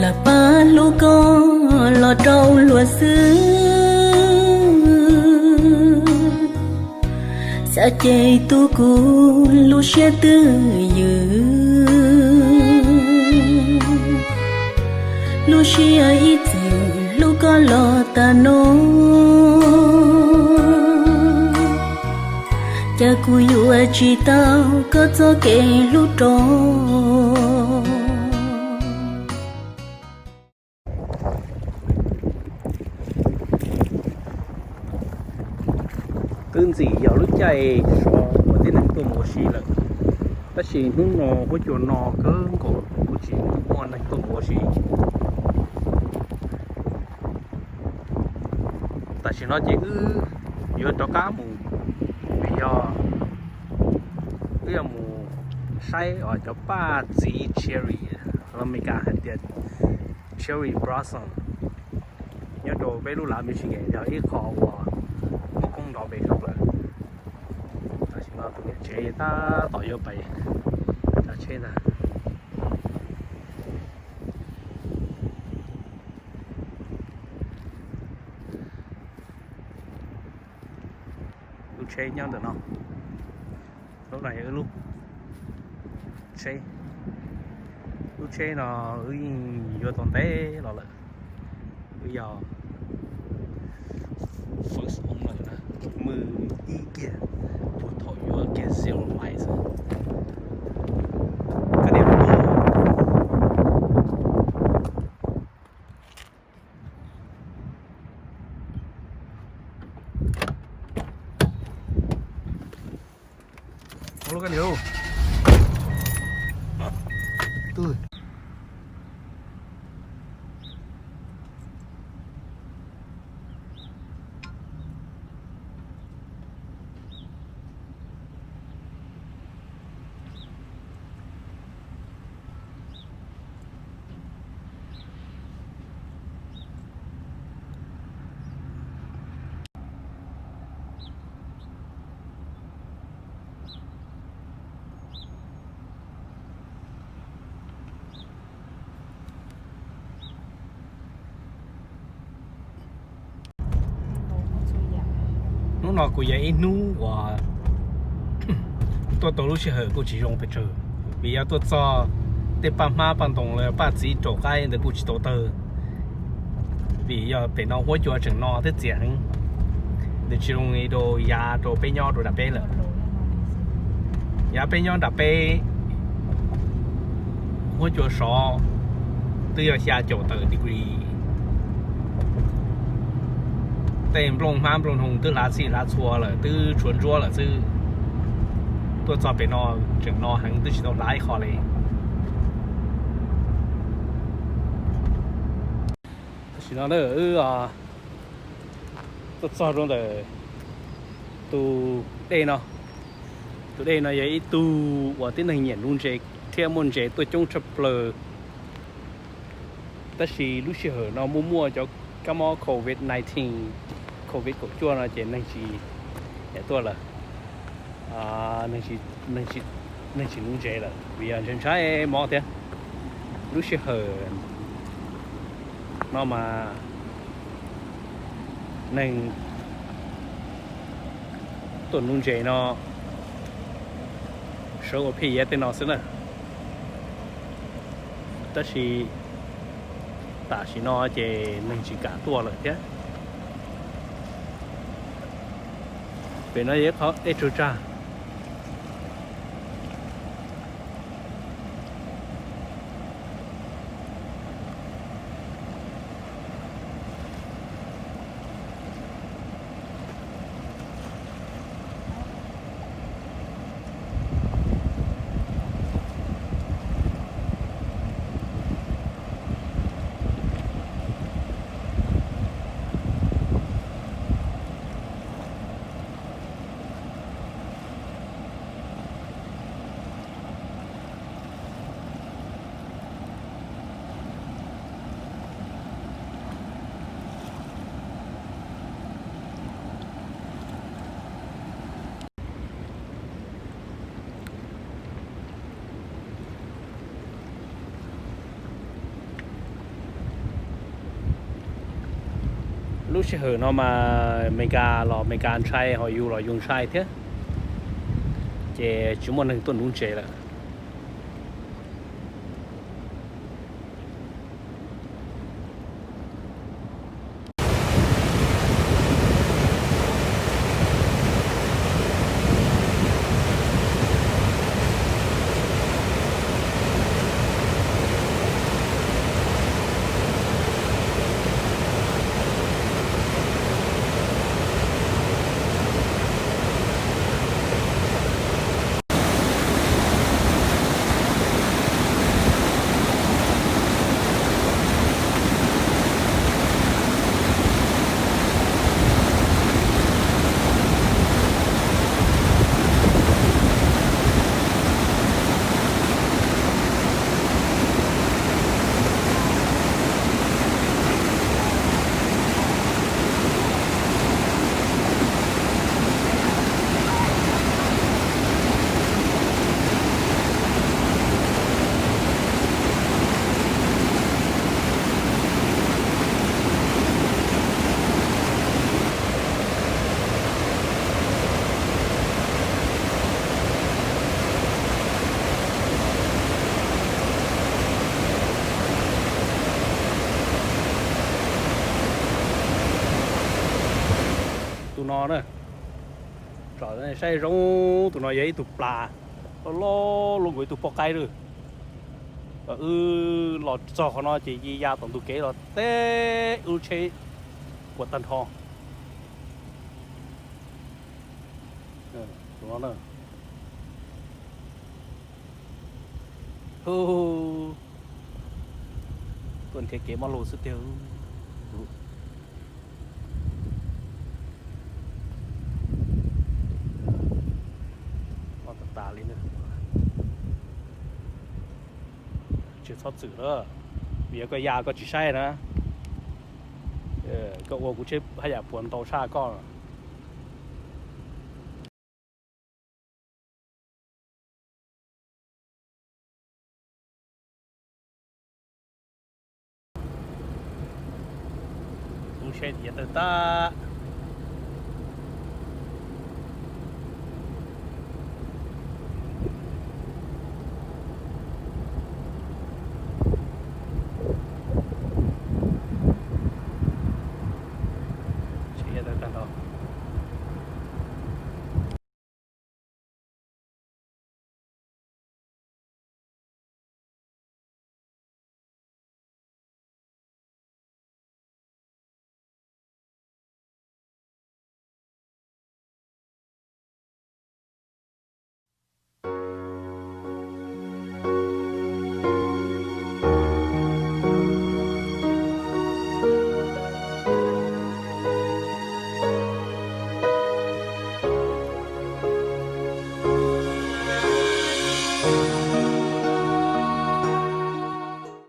Lam pab hlub koj los rau luag xwb, xav ces tu kuv lub siab twj ywm. Lub siab ib txwm hlub koj los tas no, cas kuv yuav tsis tau koj txoj kev hlub rov. Twb ntxim yog lub caij sov uas tib neeg tuaj mus ua si lawm, tab sis hnub no huab cua no kawg nkaus kuj tsis muaj neeg tuaj mus ua si. Tam sim no ces wb yuav rov qab mus, vim yog wb yuav mus saib cov paj txiv cherry, los Meskas hais tias cherry blossom, nyob rau peb lub lav Michigan yog ib qho uas muaj koob nrov npe tshaj plaws. Tam sim no tus niam tsev tab tom yuav pais tsav tsheb ntag. Lub tsheb nyob ntawm no, lub no yog wb lub tsheb. Lub tsheb no wb yeej yuav tau ntev los lawm. Wb yog first owner na, muaj ib kiag puag thaum yuav kiag zero miles. Hnub no kuj yog ib hnub uas tuaj tau lub sij hawm kuj tsis zoo pes tsawg, vim yog tuaj txog tej paj hmab paj ntoo los paj txiv raum qaib ntawd kuj tsis tau tawg, vim yog pem no huab cua tseem no thiab txias heev, nws tsis zoo li rau yav rau peb nyob rau nram peb lawm. Yav peb nyob nram peb huab cua sov twb yog xya caum tawm degree, tej nplooj hmab nplooj noog twb hlav txhij hlav txhua lawm, twb tshuav ntsuab lawm xwb. Tuaj txog pem no tseem no heev, twb tsis tau hlav ib qho li. Tam sim no wb tuaj txog rau ntawm tus dej no. Tus dej no yog ib tug uas tib neeg nyiam nuv ntses thiab muaj ntses tuaj coob tshaj plaws. Tab sis lub sij hawm no muaj muaj cov kab mob covid nineteen, covid kaum cuaj no ces neeg tsis tuaj lawm. Neeg tsis nuv ntses lawm vim yog ntshai ntshai mob thiab. Lub sij hawm no mas neeg tuaj nuv ntses no sawv ua phij yav tej no xwb na. Tab sis tam sim no ces neeg tsis kam tuaj lawm thiab. Pem no yog ib qho dej tsawg tsag. Lub sij hawm no mas Amelikas los Amelikas ntshai, ho yus los yus ntshai thiab, ces tsis muaj neeg tuaj nuv ntses lawm. Tus no na, saib zoo, tus no yog ib tug plas loj loj, zoo nkaus ib tug poj qaib lawm. Wb los txog qhov no ces ya tom ntug kev los teb wb lub tsheb puas tag nrho. Tus no na, tuaj nrhiav kev mob lug xwb tiag. Mob tas tas li na. Tsis txhob txwm lawm, vim yog koj ya koj tsis saib na, koj ua kuv tsheb haj yam puas ntau tshaj koj. Lub tsheb tias tawg tag.